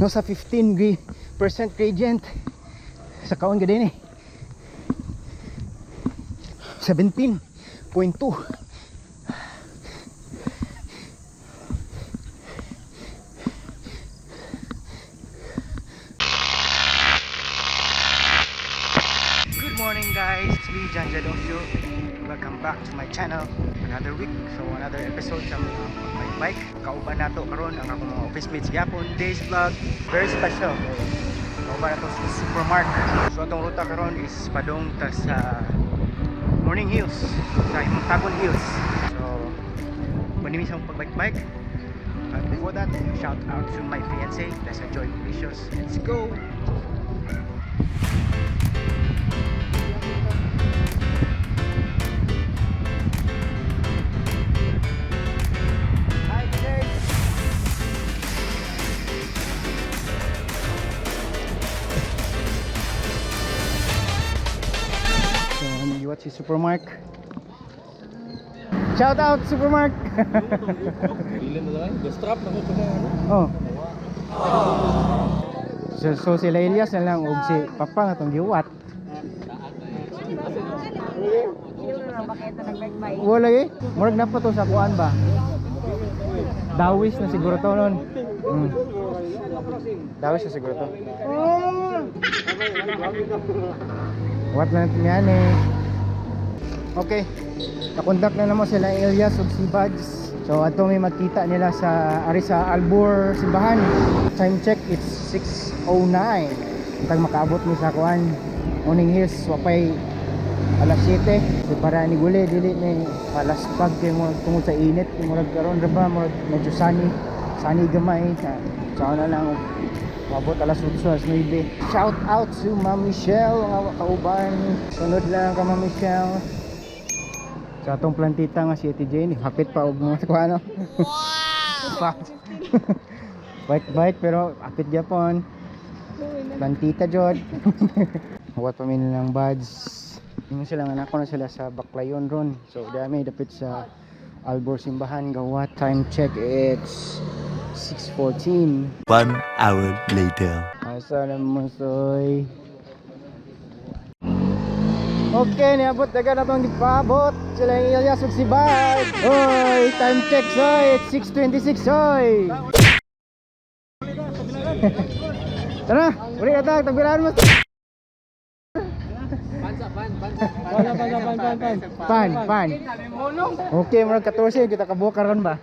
No, sa 15% gradient. Sa kaon ka din eh. 17.2. Good morning, guys, it's me, Jan Jadosio. Welcome back to my channel. Another week, so another episode sa mga bike bike. Kauban nato karon ang akong mga office mates gyapon. Today's vlog, very special. Kauban nato si Supermark. So atong ruta karon is padong ta sa Morning Hills, sa Himontagon Hills. So, panimi sa pag-bike bike. But before that, shout out to my fiance, Lesa Joy Delicious. Let's go! Hi, today. So, you watch si Supermark. Shout out, Supermark! Dili na lang, the strap na ko pa na ano. Oh. So sila Elias na lang og si Papa nga tong giwat. Wala eh. Murag na pa to sa kuan ba? Dawis na siguro to nun. Dawis na siguro to. Wat na natin yan eh. Okay. Nakontak na naman sila Elias ug si Buds. So ato may magkita nila sa ari sa Albor simbahan. Time check, it's 6:09. Tag makaabot mi sa kuan. Morning Hills wapay alas 7. So para ni guli dili ni palaspag kay mo tungod sa init kay murag karon ra ba, murag medyo sunny. Sunny gamay. So na lang mabot alas 8, alas 9. Shout out to Ma'am Michelle nga kauban. Sunod lang ka, Ma'am Michelle. Sa atong plantita nga si Ate Jane, hapit pa og mga kuha ano. Wow. Bike bike pero hapit gyapon. Plantita jod. Huwat pa mi nilang buds. Ingon sila nga nako na sila sa Baclayon ron. So dami dapit sa Albor Simbahan gawa. Time check, it's 6:14. One hour later. Asa na mo, soy? Okay, niabot daga na itong gipaabot. Sila yung Ilyas ug si Bart. Oy, time check, soy. It's 6:26, soy. Tara, uli na ta, tagbilaan mo. Pan pan pan pan pan. Pan, pan. Okay, murag 14 kita kabuok karon ba?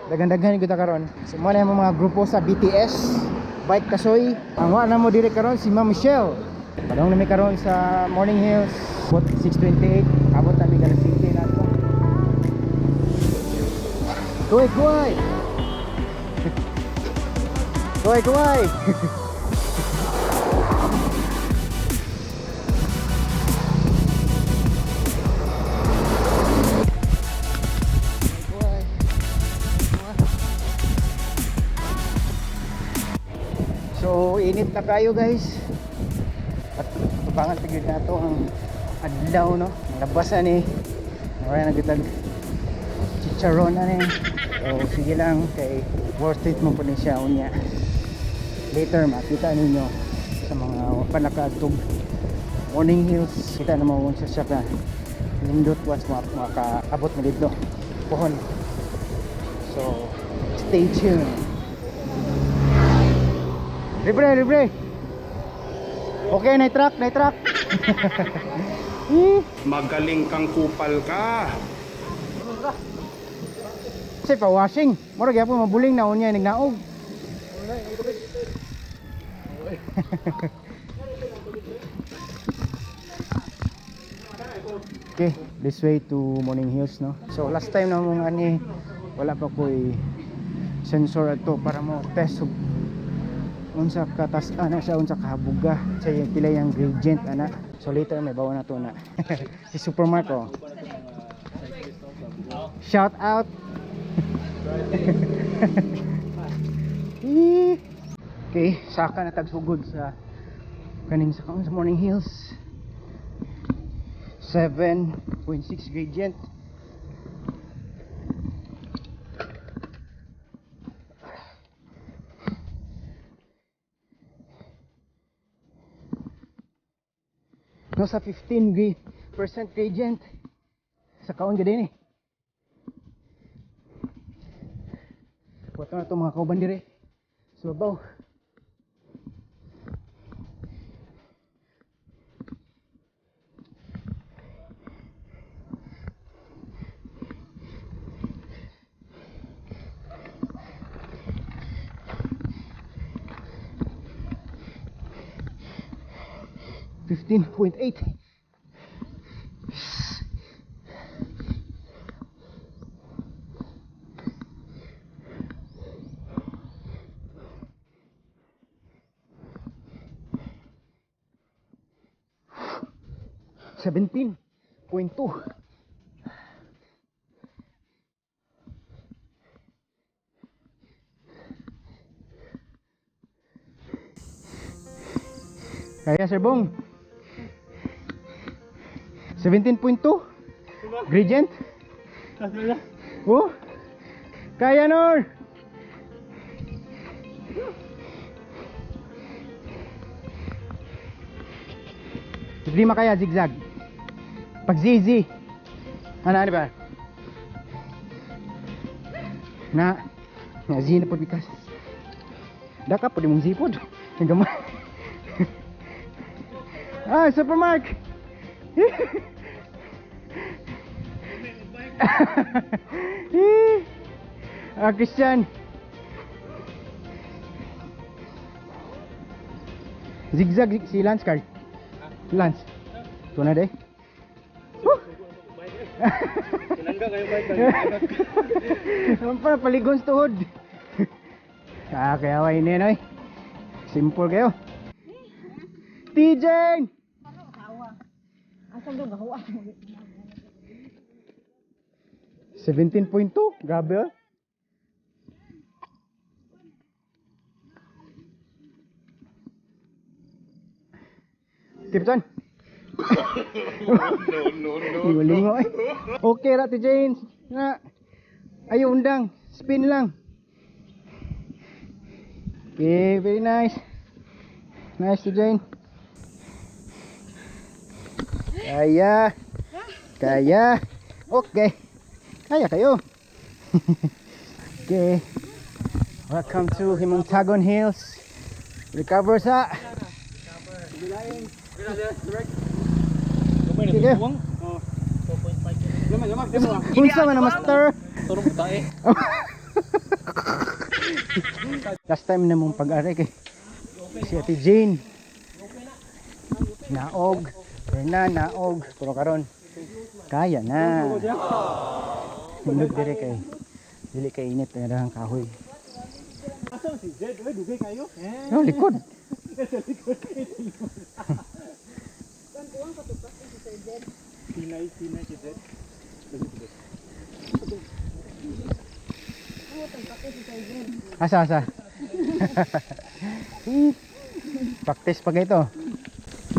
Dagan-daghan kita karon. So mo na yung mga grupo sa BTS, Bike Kasoy. Ang wa na mo diri karon si Ma'am Michelle. Padong nami karon sa Morning Hills, bot 6:28, abot nami alas 7 na to. Kuy, kuy. Kuy, kuy. So init na kayo, guys. At tubangan pa gyud nato ang adlaw no. Ang labas ani. Wala na gitag chicharon ani. So sige lang kay worth it mo po ni siya unya. Later makita ninyo sa mga panakaadtog Morning Hills, kita na mo unsa siya ka nindot once makaabot mo didto. Pohon. So stay tuned. Libre, libre. Okay, na truck, na truck. Eh, Magaling kang kupal ka. Kasi pa washing. Mura gyapon mabuling na unya nagnaog. Okay, this way to Morning Hills no. So last time na mong ani wala pa ko'y sensor ato para mo test og unsa katas ana siya, unsa kahabuga sa yung pila yung gradient ana. So later may bawa na to na. Si Supermark oh. Shout out. Eh. Okay, saka na tagsugod sa kaning sa kaon sa Morning Hills. 7.6 gradient. No, sa 15 percent gradient. Sa kaon gid eh. Puto na itong mga kauban dire. Sa babaw. 15.8. 17.2. Kaya, Sir Bong. 17.2 gradient. Oh. Kaya, Nor. Hindi makaya zigzag. Pag ZZ. Ano ano ba? Na na Z na pud bikas. Daka pud imong Z pod. Ang gamay. Ah, Supermark. Ah, Christian. Zigzag si Lance card. Lance. Ito na day. Woo! Tinangga kayo bike. Naman pala, paligon sa tuhod. Ah, kaya way ini noy. Simple kayo. TJ! 17.2. Grabe oh. Tipton. No, no, no. Lingo eh. Okay ra ti Jane. Na. Ayo undang, spin lang. Okay, very nice. Nice to Jane. Kaya. Kaya. Okay. Kaya kayo. Okay. Welcome to Himontagon Hills. Recover sa. Sige. Unsa man na, master? Turong buta eh. Last time na mong pag-ari kay si Ate Jane. Naog, Berna naog, pero karon kaya na. Hindot dire kay dili kay init kay dahang kahoy. Asa si Jed? Uy, dugay kayo. No, likod. Tinay, tinay si Jed. Asa asa. Practice pa kayo.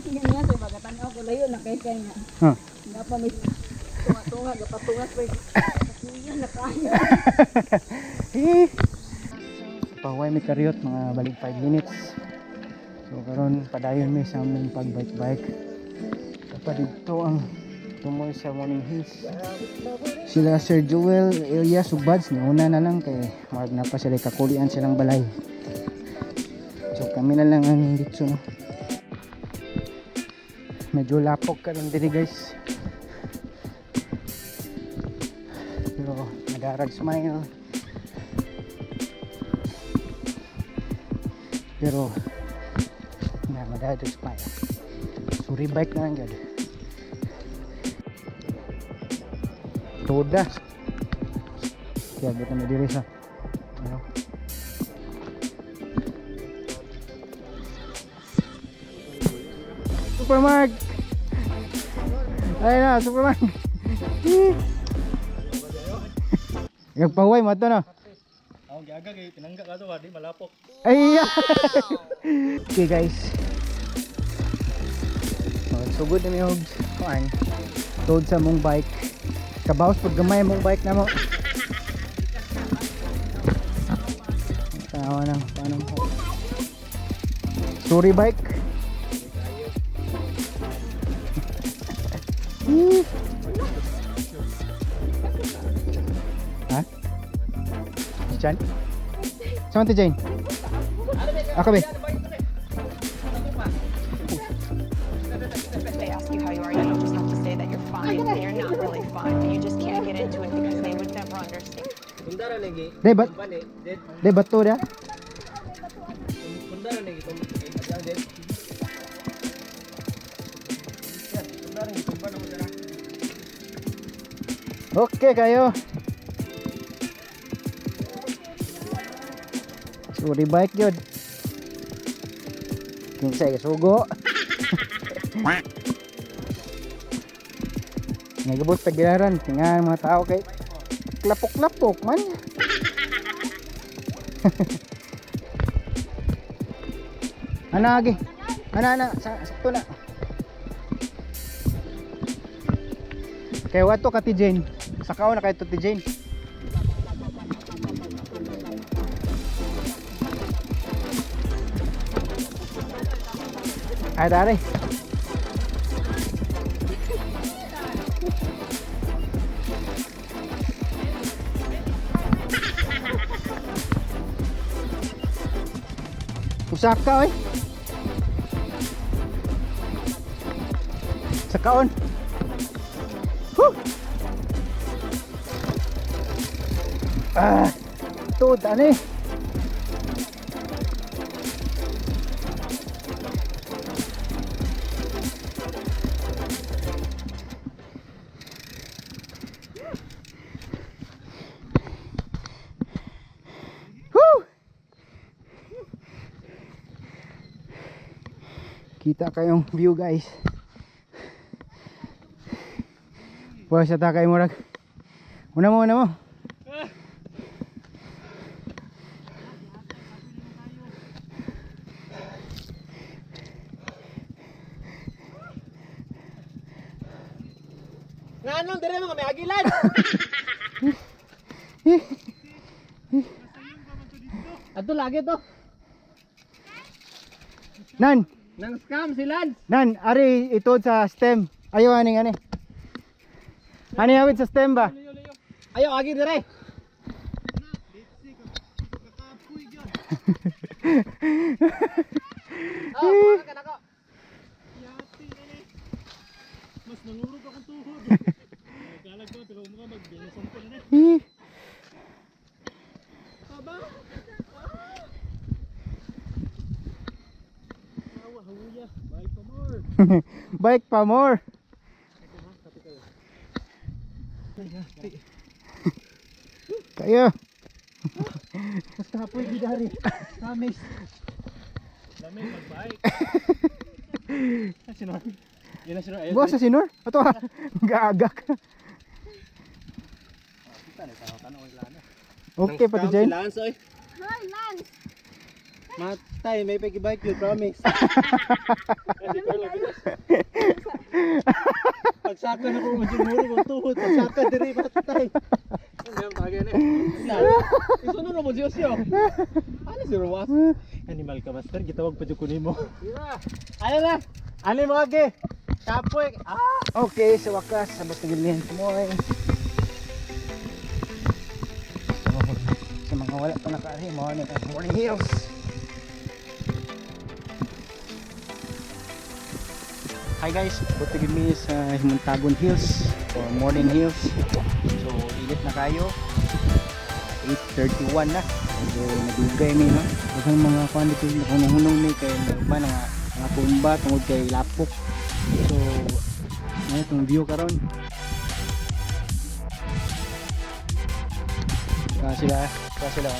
Yan nga, sa bagatan ako layo na kay kay nga. Huh. Nga pa may tunga-tunga, gapatungas pa. Kuya na kaya. Eh. Pahuway may karyot mga balik 5 minutes. So karon padayon mi sa among pag bike bike. Kapag dito ang tumoy sa Morning Hills. Sila Sir Joel, Elias ug Buds nauna na lang kay marag na pa sila kakulian silang balay. So kami na lang ang dito no. Medyo lapok karon diri, guys. Pero nadarag smile. Pero na madadag smile. So bike na lang gyud. Toda. Kaya buta na diri sa ano. Supermark! Ayun na, Supermark! Nagpahuway mo ito no? Ako giaga kay tinangga ka to, di malapok. Ay! Okay guys. Oh, sugod na mi og kuan. Tuod sa mong bike. Kabawas pag gamay mong bike na mo. Tawa nang paano mo. Sorry bike. Woo! Ha? Si Chan? Saan ti Jane? Ako be. They ask you how you are, you don't just have to say that you're fine. You're not really fine. You just can't get into it because they would never understand. Kundara lagi. Day bat Bani, dead. Day bato dia. Kundara lagi tum. Aja dead. Kundara lagi tumba na mo dara. Okay kayo. Sorry bike yun. Kinsay kasugo. Nagabot tagbilaran, tinga mga tao kay klapok-klapok man. Ana agi. Ana ana sakto na. Kay wato ka ti Jane. Sakaw na kay to ti Jane. Ay dare. Usaka oy. Sakaon. Woo! Ah, tuod ani. Woo! Kita kayong view, guys. Buwas sa takay murag. Una mo, una mo. Nganon dire mga may agilan. Ato lagi to. Nan, Nang scam si Lance. nan, ari ito sa stem. Ayaw aning ani. Ani awit sa stem ba? Ayaw agi dire. Oh, ka nako. Mas nangurog akong tuhod. Kalag ko, pero mga magbinusan ko na. Eh. Bye pa more. Bike pa more. Kayo. Mas kapoy gidari. Promise. Lamig magbike. Sinor. Yan na sinor. Buwas sa sinor. Ato ha. Gaagak. Okay pati Nang scam si Jane. Lance oy. Hi, Lance! Matay, may pag-bike yun, promise. Pagsaka na ko majumuro ko tuhod, pagsaka dire matay. Isunod na mo Diyos yo. Ano si Ruwas? Animal ka master, gitawag pa jud ko nimo. Ano na? Ano mo age? Kapoy. Ah! Okay, sa wakas, sabot na gilmihan ko mo eh. Sa mga wala pa nakaari, mga na Morning Hills. Hi guys, abot na gilmi sa Himuntagon Hills or Morning Hills. So, init na kayo. 8:31 na. Medyo nagugay mi no. Daghang mga kuan dito hunong-hunong mi kay uban nga mga tumba tungod kay lapok. So, ngayon itong view karon. Saka sila, saka sila.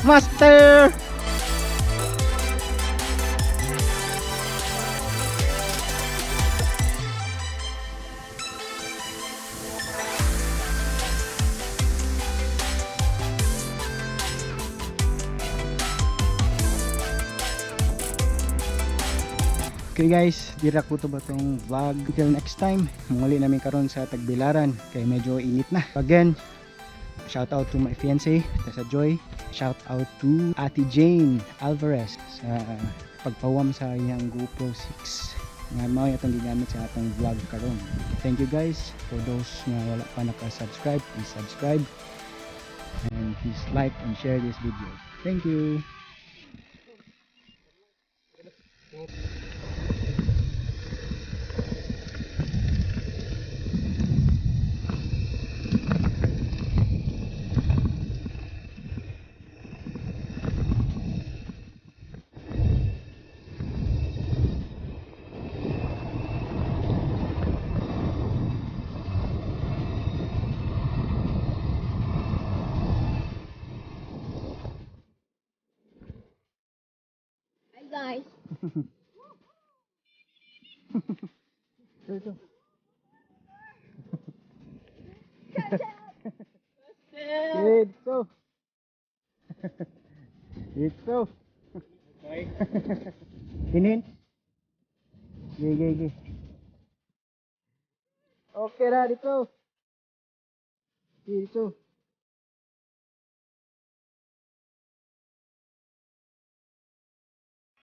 Master! Okay guys, dira ko to ba tong vlog. Until next time, muli namin karon sa Tagbilaran kay medyo init na. Again, Shout out to my fiancé, Tessa Joy. Shout out to Ate Jane Alvarez sa pagpawam sa iyang GoPro 6 nga mao atong gigamit sa atong vlog karon. Thank you guys. For those nga wala pa naka-subscribe, please subscribe and please like and share this video. Thank you. Hi guys. Ito, ito. Ito. Hinin. Gay, gay, gay. Okay ra dito. Dito.